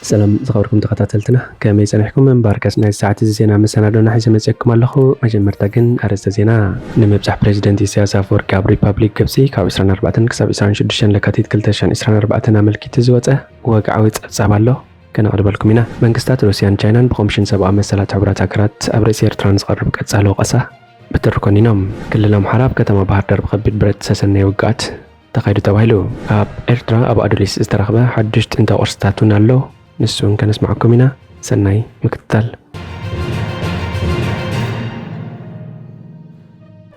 ሰላም ዝኸበርኩም ተኸታተልትና፣ ከመይ ጸኒሕኩም? እምበኣርከስ ናይ ሰዓት እዚ ዜና መሰናዶና ሒዘ መጺአኩም ኣለኹ። መጀመርታ ግን ኣርእስተ ዜና። ንምብጻሕ ፕሬዚደንት ኢሳያስ ኣፈወርቂ ኣብ ሪፓብሊክ ግብጺ ካብ ዕስራን ኣርባዕተን ክሳብ ዕስራን ሽዱሽተን ለካቲት ክልተ ሽሕን ዕስራን ኣርባዕተን ኣመልኪቱ ዝወጸ ወግዓዊ ጸብጻብ ኣሎ። ከነቕርበልኩም ኢና። መንግስታት ሩስያን ቻይናን ብኮሚሽን ሰብኣዊ መሰላት ሕቡራት ሃገራት ኣብ ርእሲ ኤርትራ ንዝቐርብ ቀጻሊ ወቐሳ ብትሪ ኮኒኖም። ክልል ኣምሓራ ኣብ ከተማ ባህር ዳር ብኸቢድ ብረት ሰሰናይ ውግኣት ተኻይዱ ተባሂሉ። ኣብ ኤርትራ ኣብ ኣዱሊስ ዝተረኽበ ሓድሽ ጥንታዊ ቅርስታት እውን ኣሎ። ንሱ እውን ከነስማዓኩም ኢና። ሰናይ ምክትታል።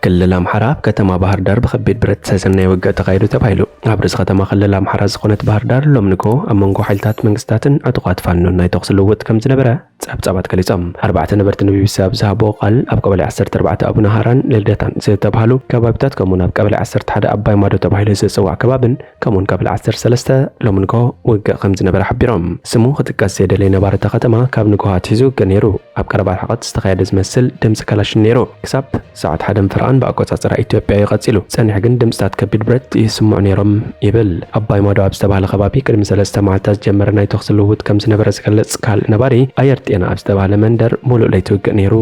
ክልል ኣምሓራ ኣብ ከተማ ባህር ዳር ብኸቢድ ብረት ሰሰናይ ውግእ ተኻይዱ ተባሂሉ። ኣብ ርእሲ ከተማ ክልል ኣምሓራ ዝኾነት ባህር ዳር ሎም ንግሆ ኣብ መንጎ ሓይልታት መንግስታትን ዕጡቓት ፋኖን ናይ ተኹሲ ልውውጥ ከም ዝነበረ ጸብጻባት ገሊጾም። ኣርባዕተ ነበርቲ ንቢቢሲ ኣብ ዝሃብዎ ቃል፣ ኣብ ቀበሌ ዓሰርተ ኣርባዕተ ኣቡነ ሃራን ልደታን ዝተባህሉ ከባቢታት፣ ከምኡውን ኣብ ቀበሌ ዓሰርተ ሓደ ኣባይ ማዶ ተባሂሉ ዝጽዋዕ ከባብን፣ ከምኡውን ቀበሌ ዓሰርተ ሰለስተ ሎም ንግሆ ውግእ ከም ዝነበረ ሓቢሮም። ስሙ ክጥቀስ ዘይደለየ ነባሪ እታ ከተማ፣ ካብ ንግሆ ኣትሒዙ ውግእ ነይሩ። ኣብ ቀረባ ርሕቐት ዝተኻየደ ዝመስል ድምጺ ካላሽን ነይሩ። ክሳብ ሰዓት ሓደን ፈረቓን ብኣቆጻጽራ ኢትዮጵያ እዩ ቀጺሉ። ጸኒሑ ግን ድምጽታት ከቢድ ብረት ይስምዑ ነይሮም ይብል። ኣባይ ማዶ ኣብ ዝተባህለ ከባቢ ቅድሚ ሰለስተ መዓልታት ዝጀመረ ናይ ተኹሲ ልውውጥ ከም ዝነበረ ዝገልጽ ካልእ ነባሪ፣ ኣየር ጤና ኣብ ዝተባህለ መንደር ሙሉእ ለይቲ ውግእ ነይሩ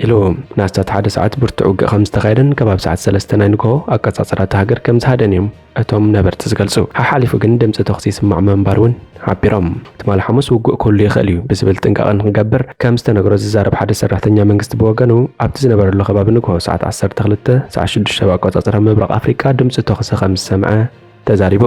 ኢሉ። ንኣስታት ሓደ ሰዓት ብርቱዕ ውግእ ከም ዝተኻየደን ከባቢ ሰዓት ሰለስተ ናይ ንግሆ ኣቆጻጽራ እታ ሃገር ከም ዝሃደን እዮም እቶም ነበርቲ ዝገልጹ። ሓሓሊፉ ግን ድምጺ ተኹሲ ይስማዕ ምንባር እውን ሓቢሮም። ትማሊ ሓሙስ ውግእ ክህሉ ይኽእል እዩ ብዝብል ጥንቃቐ ንክገብር ከም ዝተነግሮ ዝዛረብ ሓደ ሰራሕተኛ መንግስቲ ብወገኑ፣ ኣብቲ ዝነበረሉ ከባቢ ንግሆ ሰዓት ዓሰርተ ክልተ፣ ሰዓት ሽዱሽተ ብኣቆጻጽራ ምብራቕ ኣፍሪቃ ድምጺ ተኹሲ ከም ዝሰምዐ ተዛሪቡ።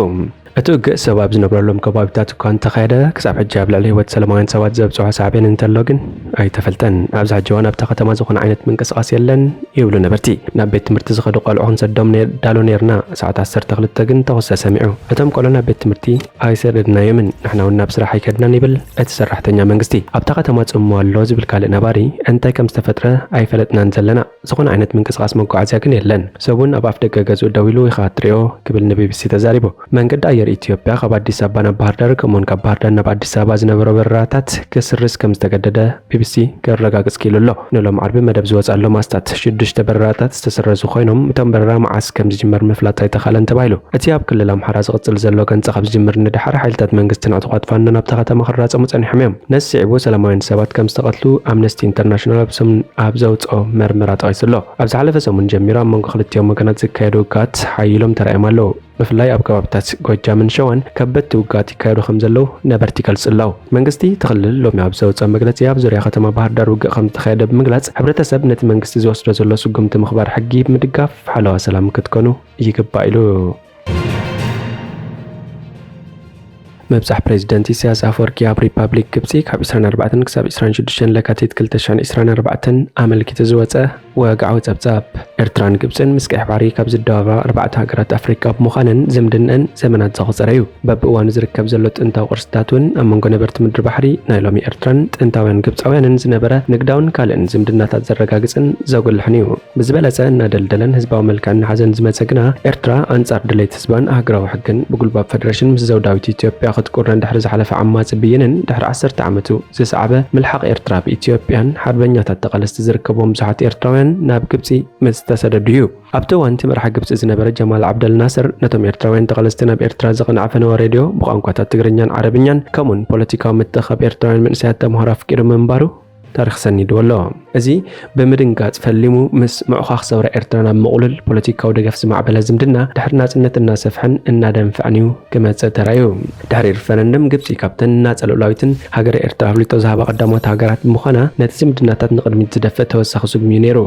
እቲ ውግእ ሰብ ኣብ ዝነብረሎም ከባቢታት እኳ እንተኻየደ፣ ክሳብ ሕጂ ኣብ ልዕሊ ህይወት ሰላማውያን ሰባት ዘብጽሖ ሳዕቤን እንተሎ ግን ኣይተፈልጠን። ኣብዚ ሕጂ እዋን ኣብታ ከተማ ዝኾነ ዓይነት ምንቅስቓስ የለን ይብሉ ነበርቲ። ናብ ቤት ትምህርቲ ዝኸዱ ቆልዑ ክንሰዶም ነ-፣ ዳሎ ነይርና። ሰዓት ዓሰርተ ክልተ ግን ተኹሲ ተሰሚዑ። እቶም ቆልዑ ናብ ቤት ትምህርቲ ኣይሰደድናዮምን፣ ንሕና እውን ናብ ስራሕ ኣይከድናን ይብል እቲ ሰራሕተኛ መንግስቲ። ኣብታ ከተማ ጽምዋ ኣሎ ዝብል ካልእ ነባሪ፣ እንታይ ከም ዝተፈጥረ ኣይፈለጥናን ዘለና። ዝኾነ ዓይነት ምንቅስቓስ መጓዓዝያ ግን የለን። ሰብ እውን ኣብ ኣፍ ደገ ገዝኡ ደው ኢሉ ኢኻ እትሪኦ ክብል ንቢቢሲ ተዛሪቡ። መንገዲ ኣየር ኢትዮጵያ ካብ ኣዲስ ኣበባ ናብ ባህር ዳር፣ ከምኡውን ካብ ባህር ዳር ናብ ኣዲስ ኣበባ ዝነበሮ በረራታት ክስርዝ ከም ዝተገደደ ቢቢሲ ከረጋግጽ ክኢሉ ኣሎ። ንሎም ዓርቢ መደብ ዝወጻሎም ኣስታት ሽዱሽተ በረራታት ዝተሰረዙ ኮይኖም፣ እቶም በረራ መዓስ ከም ዝጅመር ምፍላጥ ኣይተኻእለን ተባሂሉ። እቲ ኣብ ክልል ኣምሓራ ዝቕጽል ዘሎ ገንጻ ካብ ዝጅምር ንደሓር፣ ሓይልታት መንግስትን ዕጡቓት ፋኖን ኣብታ ከተማ ክራጸሙ ጸኒሖም እዮም። ነዚ ስዒቡ ሰላማውያን ሰባት ከም ዝተቐትሉ ኣምነስቲ ኢንተርናሽናል ኣብ ሰሙን ኣብ ዘውጽኦ መርመራ ጠቒሱ ኣሎ። ኣብ ዝሓለፈ ሰሙን ጀሚሩ ኣብ መንጎ ክልቲኦም ወገናት ዝካየዱ ውግኣት ሓይሎም ተራእዮም ኣለዉ። ብፍላይ ኣብ ከባቢታት ጎጃምን ሸዋን ከበድቲ ውግኣት ይካየዱ ከም ዘለዉ ነበርቲ ይገልጹ ኣለዉ። መንግስቲ እቲ ክልል ሎሚ ኣብ ዘውጽኦ መግለጺ፣ ኣብ ዙርያ ከተማ ባህር ዳር ውግእ ከም ዝተኻየደ ብምግላጽ፣ ሕብረተሰብ ነቲ መንግስቲ ዝወስዶ ዘሎ ስጉምቲ ምኽባር ሕጊ ብምድጋፍ ሓለዋ ሰላም ክትኮኑ ይግባእ ኢሉ። ምብጻሕ ፕሬዚደንት ኢሳያስ ኣፈወርቂ ኣብ ሪፓብሊክ ግብጺ ካብ ዕስራን ኣርባዕተን ክሳብ ዕስራን ሽዱሽተን ለካቲት ክልተ ሽሕን ዕስራን ኣርባዕተን ኣመልኪቱ ዝወጸ ወግዓዊ ጸብጻብ። ኤርትራን ግብጽን ምስ ቀይሕ ባሕሪ ካብ ዝደባበራ ኣርባዕተ ሃገራት ኣፍሪቃ ብምዃነን ዝምድነአን ዘመናት ዘቑጸረ እዩ። በብእዋኑ ዝርከብ ዘሎ ጥንታዊ ቅርስታት እውን ኣብ መንጎ ነበርቲ ምድሪ ባሕሪ ናይ ሎሚ ኤርትራን ጥንታውያን ግብጻውያንን ዝነበረ ንግዳውን ካልእን ዝምድናታት ዘረጋግጽን ዘጉልሕን እዩ። ብዝበለጸ እናደልደለን ህዝባዊ መልክዕ እናሓዘን ዝመጸ ግና፣ ኤርትራ ኣንጻር ድሌት ህዝባን ሃገራዊ ሕግን ብጉልባብ ፈደረሽን ምስ ዘውዳዊት ኢትዮጵያ ክትቁረን ድሕሪ ዝሓለፈ ዓማጺ ብይንን ድሕሪ ዓሰርተ ዓመቱ ዝሰዓበ ምልሓቕ ኤርትራ ብኢትዮጵያን ሓርበኛታት ተቓለስቲ ዝርከብዎም ብዙሓት ኤርትራውያን ናብ ግብጺ ምስ ተሰደዱ እዩ። ኣብቲ እዋን እቲ መራሒ ግብጺ ዝነበረ ጀማል ዓብደል ናስር ነቶም ኤርትራውያን ተቓለስቲ ናብ ኤርትራ ዘቕንዐ ፈነወ ሬድዮ ብቋንቋታት ትግርኛን ዓረብኛን ከምኡን ፖለቲካዊ ምትእኽኻብ ኤርትራውያን መንእሰያት ተምሃሮ ኣፍቂዱ ምንባሩ ታሪኽ ሰኒድዎ ኣሎ። እዚ ብምድንጋጽ ፈሊሙ ምስ ምዕዃኽ ሰውራ ኤርትራ ናብ ምቕሉል ፖለቲካዊ ደገፍ ዝማዕበለ ዝምድና ድሕሪ ናጽነት እናሰፍሐን እናደንፍዐን እዩ ክመጽእ ተራእዩ። ድሕሪ ሪፈረንደም ግብጺ ካብተን ናጻ ልኡላዊትን ሃገረ ኤርትራ ኣፍልጦ ዝሃባ ቀዳሞት ሃገራት ብምዃና ነቲ ዝምድናታት ንቕድሚት ዝደፍእ ተወሳኺ ስጉሚ እዩ ነይሩ።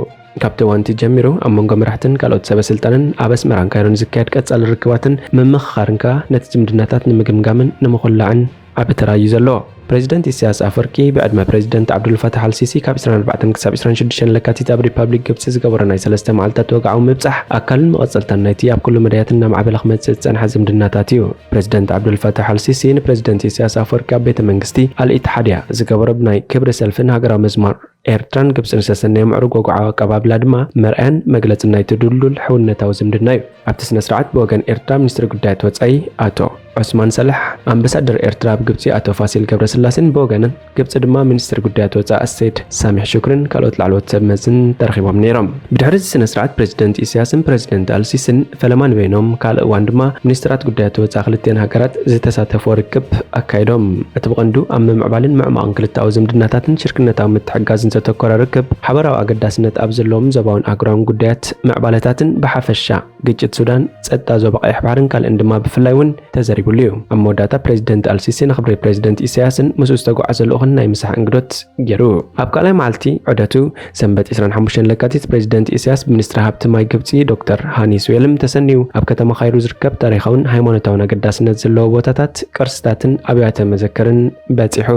ካብቲ እዋን እቲ ጀሚሩ ኣብ መንጎ መራሕትን ካልኦት ሰበ ስልጣንን ኣብ ኣስመራን ካይሮን ዝካየድ ቀጻሊ ርክባትን ምምኽኻርን ከኣ ነቲ ዝምድናታት ንምግምጋምን ንምኹላዕን ዓቢ ተራ እዩ ዘለዎ። ፕሬዚደንት ኢሳያስ ኣፈወርቂ ብዕድመ ፕሬዚደንት ዓብዱልፋታሕ ኣልሲሲ ካብ ዕስራን ኣርባዕተን ክሳብ ዕስራን ሽዱሽተን ለካቲት ኣብ ሪፓብሊክ ግብጺ ዝገበሮ ናይ ሰለስተ መዓልታት ወግዓዊ ምብጻሕ ኣካልን መቐጸልታን ናይቲ ኣብ ኩሉ መዳያት እናማዕበለ ክመጽእ ዝጸንሐ ዝምድናታት እዩ። ፕሬዚደንት ዓብዱልፋታሕ ኣልሲሲ ንፕሬዚደንት ኢሳያስ ኣፈወርቂ ኣብ ቤተ መንግስቲ ኣልኢትሓድያ ዝገበሮ ብናይ ክብሪ ሰልፍን ሃገራዊ መዝሙር ኤርትራን ግብጽን ዝተሰነየ ምዕሩግ ወግዓዊ ኣቀባብላ ድማ መርኣያን መግለጽን ናይቲ ድልዱል ሕውነታዊ ዝምድና እዩ። ኣብቲ ስነ ስርዓት ብወገን ኤርትራ ሚኒስትሪ ጉዳያት ወጻኢ ኣቶ ዑስማን ሳልሕ፣ ኣምባሳደር ኤርትራ ኣብ ግብጺ ኣቶ ፋሲል ገብረስላሴ፣ ስላሴን ብወገነን፣ ግብጺ ድማ ሚኒስትር ጉዳያት ወጻኢ ሰይድ ሳሚሕ ሹክርን ካልኦት ላዕለዎት ሰብ መዝን ተረኺቦም ነይሮም። ብድሕሪ እዚ ስነ ስርዓት ፕሬዚደንት ኢሳያስን ፕሬዚደንት ኣልሲስን ፈለማ ንበይኖም፣ ካልእ እዋን ድማ ሚኒስትራት ጉዳያት ወጻኢ ክልቲአን ሃገራት ዝተሳተፍዎ ርክብ ኣካይዶም። እቲ ብቐንዱ ኣብ ምምዕባልን ምዕማቕን ክልተኣዊ ዝምድናታትን ሽርክነታዊ ምትሕግጋዝን ዘተኮረ ርክብ፣ ሓበራዊ ኣገዳስነት ኣብ ዘለዎም ዞባውን ኣህጉራውን ጉዳያት፣ ምዕባለታትን ብሓፈሻ ግጭት ሱዳን፣ ጸጥታ ዞባ ቀይሕ ባሕርን ካልእን ድማ ብፍላይ እውን ተዘሪቡሉ እዩ። ኣብ መወዳእታ ፕሬዚደንት ኣልሲሲ ንኽብሪ ፕሬዚደንት ኢሳያስን ምስኡ ዝተጓዓዘ ልኡኽን ናይ ምሳሕ እንግዶት ገይሩ። ኣብ ካልኣይ መዓልቲ ዑደቱ ሰንበት ዕስራን ሓሙሽተን ለካቲት ፕሬዚደንት ኢሳያስ ብሚኒስትሪ ሃብቲ ማይ ግብጺ ዶክተር ሃኒ ስዌልም ተሰንዩ ኣብ ከተማ ካይሮ ዝርከብ ታሪኻውን ሃይማኖታውን ኣገዳስነት ዘለዎ ቦታታት፣ ቅርስታትን ኣብያተ መዘክርን በጺሑ።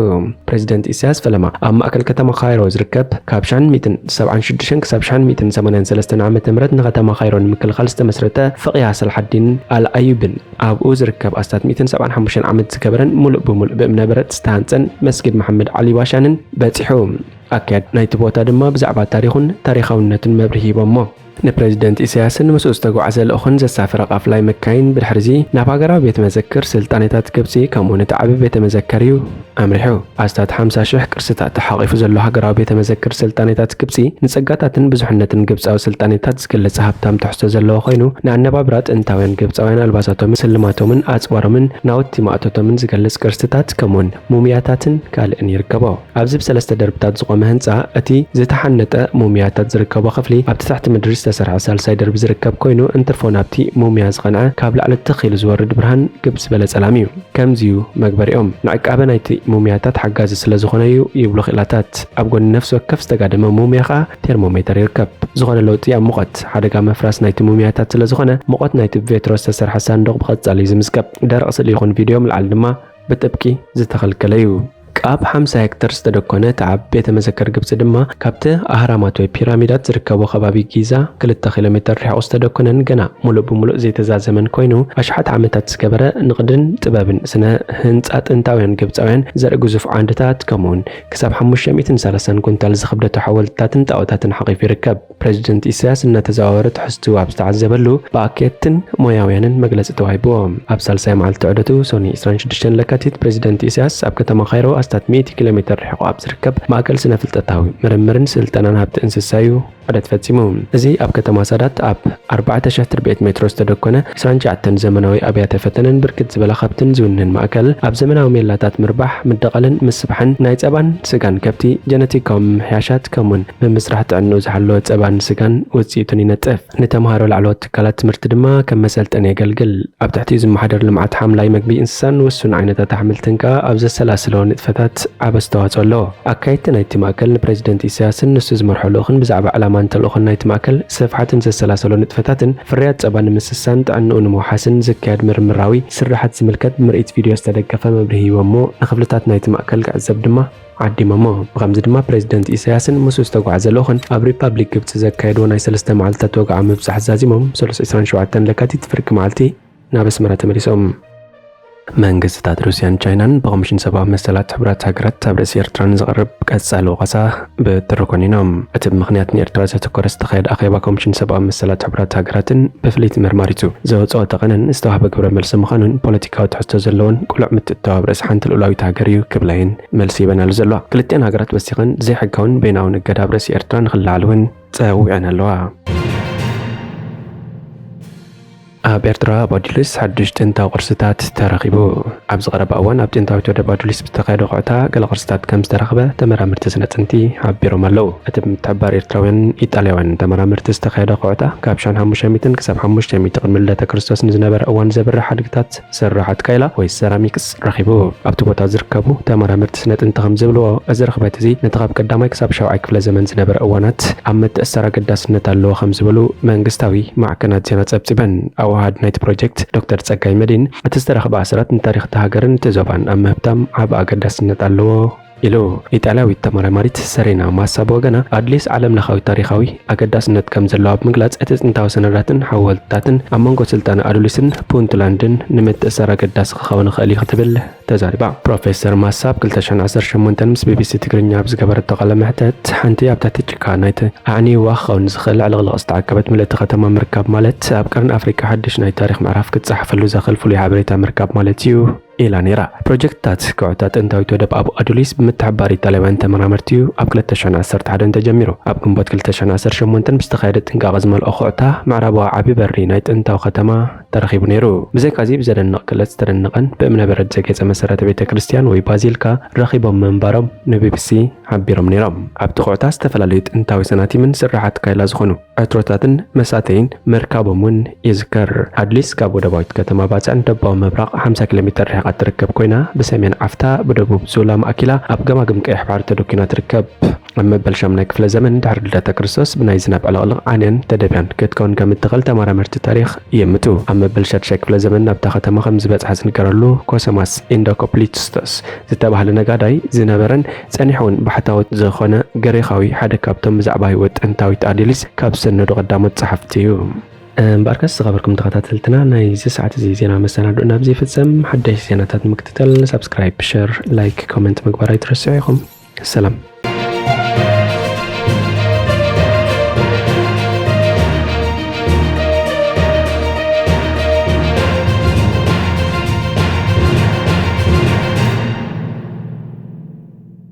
ፕሬዚደንት ኢሳያስ ፈለማ ኣብ ማእከል ከተማ ካይሮ ዝርከብ ካብ ሽሕን ሚእትን ሰብዓን ሽዱሽተን ክሳብ ሽሕን ሚእትን ሰማንያን ሰለስተን ዓመተ ምህረት ንከተማ ካይሮ ንምክልኻል ዝተመስረተ ፍቕያ ሰላሐዲን ኣል ኣዩብን ኣብኡ ዝርከብ ኣስታት ሚእትን ሰብዓን ሓሙሽተን ዓመት ዝከበረን ምሉእ ብምሉእ ብእምነ በረድ ዝተሃንጸን መስጊድ መሓመድ ዓሊ ባሻንን በጺሑ። ኣካየድቲ ናይቲ ቦታ ድማ ብዛዕባ ታሪኹን ታሪኻውነቱን መብርሂ ሂቦሞ። ንፕሬዚደንት ኢሳያስን ምስኡ ዝተጓዓዘ ልኡኽን ዘሳፍራ ቃፍላይ መካይን ብድሕሪዚ ናብ ሃገራዊ ቤተ መዘክር ስልጣኔታት ግብጺ ከምኡ እውን እቲ ዓቢ ቤተ መዘከር እዩ ኣምሪሑ። ኣስታት ሓምሳ ሽሕ ቅርስታት ሓቒፉ ዘሎ ሃገራዊ ቤተ መዘክር ስልጣኔታት ግብጺ ንጸጋታትን ብዙሕነትን ግብጻዊ ስልጣኔታት ዝገልጽ ሃብታም ትሕዝቶ ዘለዎ ኮይኑ፣ ንኣነባብራ ጥንታውያን ግብጻውያን ኣልባሳቶምን ስልማቶምን ኣጽዋሮምን ናውቲ ማእቶቶምን ዝገልጽ ቅርስታት ከምኡውን ሙምያታትን ካልእን ይርከቦ። ኣብዚ ብሰለስተ ደርብታት ዝቖመ ህንጻ፣ እቲ ዝተሓነጠ ሙምያታት ዝርከቦ ክፍሊ ኣብቲ ትሕቲ ምድሪ ዝተሰርሐ ሳልሳይ ደርቢ ዝርከብ ኮይኑ፣ እንትርፎ ናብቲ ሙምያ ዝቐንዐ ካብ ላዕሊ ትኽ ኢሉ ዝወርድ ብርሃን ግብ ዝበለ ጸላም እዩ። ከምዚ'ዩ መግበሪኦም። ንዕቃበ ናይቲ ሙምያታት ሓጋዚ ስለ ዝኾነ እዩ ይብሉ ክኢላታት። ኣብ ጎኒ ነፍሲ ወከፍ ዝተጋደመ ሙምያ ኸኣ ቴርሞሜተር ይርከብ። ዝኾነ ለውጢ ኣብ ሙቐት፣ ሓደጋ ምፍራስ ናይቲ ሙምያታት ስለ ዝኾነ፣ ሙቐት ናይቲ ብቬትሮ ዝተሰርሐ ሳንዱቕ ብቐጻሊ እዩ ዝምዝገብ። ደረቕ ስእሊ ይኹን ቪድዮ ምልዓል ድማ ብጥብቂ ዝተኸልከለ እዩ። ካብ ሓምሳ ሄክተር ዝተደኮነ እቲ ዓቢ ቤተ መዘክር ግብጺ ድማ፣ ካብቲ ኣህራማት ወይ ፒራሚዳት ዝርከቦ ከባቢ ጊዛ ክልተ ኪሎ ሜተር ርሒቑ ዝተደኮነን ገና ሙሉእ ብሙሉእ ዘይተዛዘመን ኮይኑ፣ ኣሽሓት ዓመታት ዝገበረ ንቕድን ጥበብን ስነ ህንጻ ጥንታውያን ግብጻውያን ዘርኢ ግዙፍ ዓንድታት፣ ከምኡውን ክሳብ ሓሙሽተ ሚእትን ሰላሳን ኩንታል ዝኽብደቱ ሓወልትታትን ጣኦታትን ሓቒፉ ይርከብ። ፕሬዚደንት ኢሳያስ እናተዘዋወረ ትሕዝትኡ ኣብ ዝተዓዘበሉ፣ ብኣካየድትን ሞያውያንን መግለጺ ተዋሂብዎ። ኣብ ሳልሳይ መዓልቲ ዑደቱ፣ ሶኒ ዕስራን ሽዱሽተን ለካቲት፣ ፕሬዚደንት ኢሳያስ ኣብ ከተማ ካይሮ ኣስታት ሚእቲ ኪሎ ሜተር ርሒቑ ኣብ ዝርከብ ማእከል ስነ-ፍልጠታዊ ምርምርን ስልጠናን ሃብቲ እንስሳ እዩ ዑደት ፈጺሙ። እዚ ኣብ ከተማ ሳዳት ኣብ ኣርባዕተ ሽሕ ትርብዒት ሜትሮ ዝተደኮነ፣ ዕስራን ትሽዓተን ዘመናዊ ኣብያተ ፈተነን ብርክት ዝበላ ከብትን ዝውንን ማእከል፣ ኣብ ዘመናዊ ሜላታት ምርባሕ፣ ምድቓልን ምስባሕን፣ ናይ ጸባን ስጋን ከብቲ፣ ጀነቲካዊ ምምሕያሻት፣ ከምኡውን ምምስራሕ ጥዕንኡ ዝሓለወ ጸባን ስጋን ውጽኢቱን ይነጥፍ። ንተምሃሮ ላዕለዎት ትካላት ትምህርቲ ድማ ከም መሰልጠኒ የገልግል። ኣብ ትሕቲኡ ዝመሓደር ልምዓት ሓምላይ መግቢ እንስሳን ውሱን ዓይነታት ኣሕምልትን ከኣ ኣብ ዘሰላስሎ ንጥፈታት ዓቢ ኣስተዋጽኦ ኣለዎ። ኣካየድቲ ናይቲ ማእከል ንፕሬዚደንት ኢሳያስን ንሱ ዝመርሖ ልኡኽን ብዛዕባ ዕላማን ተልእኾን ናይቲ ማእከል፣ ስፍሓትን ዘሰላሰሎ ንጥፈታትን፣ ፍርያት ጸባ ንምስሳን፣ ጥዕንኡ ንምውሓስን ዝካየድ ምርምራዊ ስርሓት ዝምልከት ብምርኢት ቪድዮ ዝተደገፈ መብርሂ ሂቦሞ፣ ንክፍልታት ናይቲ ማእከል ክዕዘብ ድማ ዓዲሞሞ። ብኸምዚ ድማ ፕሬዚደንት ኢሳያስን ምስኡ ዝተጓዓዘ ልኡኽን ኣብ ሪፓብሊክ ግብጺ ዘካየድዎ ናይ ሰለስተ መዓልታት ወግዓዊ ምብጻሕ ዛዚሞም፣ ሰሉስ ዕስራን ሸውዓተን ለካቲት ፍርቂ መዓልቲ ናብ ኣስመራ ተመሊሶም። መንግስትታት ሩስያን ቻይናን ብኮሚሽን ሰብኣዊ መሰላት ሕቡራት ሃገራት ኣብ ርእሲ ኤርትራ ንዝቐርብ ቀጻሊ ወቐሳ ብትሪ ኮኒኖም። እቲ ብምኽንያት ንኤርትራ ዘተኮረ ዝተኻየደ ኣኼባ ኮሚሽን ሰብኣዊ መሰላት ሕቡራት ሃገራትን ብፍልይቲ መርማሪቱ ዘወጽኦ ተቐነን ዝተዋህበ ግብረ መልሲ ምዃኑን ፖለቲካዊ ትሕዝቶ ዘለዎን ቅሉዕ ምትእትታው ኣብ ርእሲ ሓንቲ ልኡላዊት ሃገር እዩ ክብላ እየን መልሲ ሂበናሉ ዘለዋ። ክልቲኣን ሃገራት ወሲኸን ዘይሕጋውን በይናውን እገዳ ኣብ ርእሲ ኤርትራ ንኽለዓል እውን ጸዊዐን ኣለዋ። ኣብ ኤርትራ ኣብ ኣዱሊስ ሓድሽ ጥንታዊ ቅርስታት ተረኺቡ። ኣብዚ ቀረባ እዋን ኣብ ጥንታዊት ወደብ ኣዱሊስ ብዝተኻየደ ኩዕታ ገለ ቅርስታት ከም ዝተረኽበ ተመራመርቲ ስነ ጥንቲ ሓቢሮም ኣለዉ። እቲ ብምትሕብባር ኤርትራውያንን ኢጣልያውያንን ተመራመርቲ ዝተኻየደ ኩዕታ ካብ ሽሕን ሓሙሽተ ሚእትን ክሳብ ሓሙሽተ ሚእቲ ቅድሚ ልደተ ክርስቶስ ንዝነበረ እዋን ዘብርህ ሓድግታት ስርሓት ካይላ ወይ ሰራሚክስ ረኺቡ። ኣብቲ ቦታ ዝርከቡ ተመራመርቲ ስነ ጥንቲ ከም ዝብልዎ፣ እዚ ርኽበት እዚ ነቲ ካብ ቀዳማይ ክሳብ ሻውዓይ ክፍለ ዘመን ዝነበረ እዋናት ኣብ ምትእስሳር ኣገዳስነት ኣለዎ ከም ዝበሉ መንግስታዊ ማዕከናት ዜና ጸብጺበን። ኣወሃድ ናይቲ ፕሮጀክት ዶክተር ጸጋይ መዲን፣ እቲ ዝተረኽበ ኣሰራት ንታሪኽ እታ ሃገርን እቲ ዞባን ኣብ ምህብታም ዓቢ ኣገዳስነት ኣለዎ ኢሉ። ኢጣልያዊት ተመራማሪት ሰሬና ማሳ ብወገና፣ ኣዱሊስ ዓለምለኻዊ ታሪኻዊ ኣገዳስነት ከም ዘለዋ ብምግላጽ፣ እቲ ጥንታዊ ሰነዳትን ሓወልትታትን ኣብ መንጎ ስልጣነ ኣዱሊስን ፑንትላንድን ንምትእስሳር ኣገዳሲ ክኸውን ይኽእል እዩ ክትብል ተዛሪባ። ፕሮፌሰር ማሳ ኣብ ክልተ ሽሕን ዓሰርተ ሸሞንተን ምስ ቢቢሲ ትግርኛ ኣብ ዝገበረቶ ቃለ መሕተት፣ ሓንቲ ኣብ ትሕቲ ጭቃ ናይቲ ኣዕንይዋ ክኸውን ዝኽእል ዕልቕልቕ ዝተዓቀበት ምልእቲ ከተማ ምርካብ ማለት፣ ኣብ ቀርኒ ኣፍሪቃ ሓድሽ ናይ ታሪኽ ምዕራፍ ክትጸሓፈሉ ዘኽእል ፍሉይ ሓበሬታ ምርካብ ማለት እዩ ኢላ ነይራ። ፕሮጀክትታት ኩዕታ ጥንታዊት ወደብ ኣቡ ኣዱሊስ ብምትሕብባር ኢጣልያውያን ተመራመርቲ እዩ ኣብ ክልተ ሽሕን ዓሰርተ ሓደን ተጀሚሩ። ኣብ ግንቦት ክልተ ሽሕን ዓሰርተ ሸሞንተን ብዝተኻየደ ጥንቃቐ ዝመልኦ ኩዕታ ምዕራባዊ ዓቢ በሪ ናይ ጥንታዊ ከተማ ተረኺቡ ነይሩ። ብዘይካዚ ብዘደንቕ ክለት ዝተደነቐን ብእምነ በረድ ዘጌጸ መሰረተ ቤተ ክርስቲያን ወይ ባዚልካ ረኺቦም ምንባሮም ንቢቢሲ ሓቢሮም ነይሮም። ኣብቲ ኩዕታ ዝተፈላለዩ ጥንታዊ ሰናቲምን ስርሓት ካይላ ዝኾኑ ዕትሮታትን መሳተይን ምርካቦም እውን ይዝከር። ኣድሊስ ካብ ወደባዊት ከተማ ባጽዕን ደቡባዊ ምብራቕ ሓምሳ ኪሎ ሜትር ርሒቓ እትርከብ ኮይና፣ ብሰሜን ዓፍታ፣ ብደቡብ ዙላ ማእኪላ ኣብ ገማግም ቀይሕ ባሕሪ ተደኲና ትርከብ። ኣብ መበል ሻምናይ ክፍለ ዘመን ድሕሪ ልደተ ክርስቶስ ብናይ ዝናብ ዕልቕልቕ ዓንያን ተደብያን ክትከውን ከም እትኽእል ተመራመርቲ ታሪኽ ይእምቱ። ኣብ መበል ሻድሻይ ክፍለ ዘመን ናብታ ከተማ ከም ዝበጽሐ ዝንገረሉ ኮሰማስ ኢንዶኮፕሊስቶስ ዝተባህለ ነጋዳይ ዝነበረን ጸኒሑ እውን ባሕታዊ ዝኾነ ግሪኻዊ ሓደ ካብቶም ብዛዕባ ህይወት ጥንታዊት ኣዲሊስ ካብ ዝሰነዱ ቀዳሞት ጸሓፍቲ እዩ። እምበኣርከስ ዝኸበርኩም ተኸታተልትና፣ ናይዚ ሰዓት እዚ ዜና መሰናድኦ ናብዚ ይፍጸም። ሓደሽቲ ዜናታት ንምክትታል ሳብስክራይብ፣ ሸር፣ ላይክ፣ ኮመንት ምግባር ኣይትረስዑ ኢኹም። ሰላም።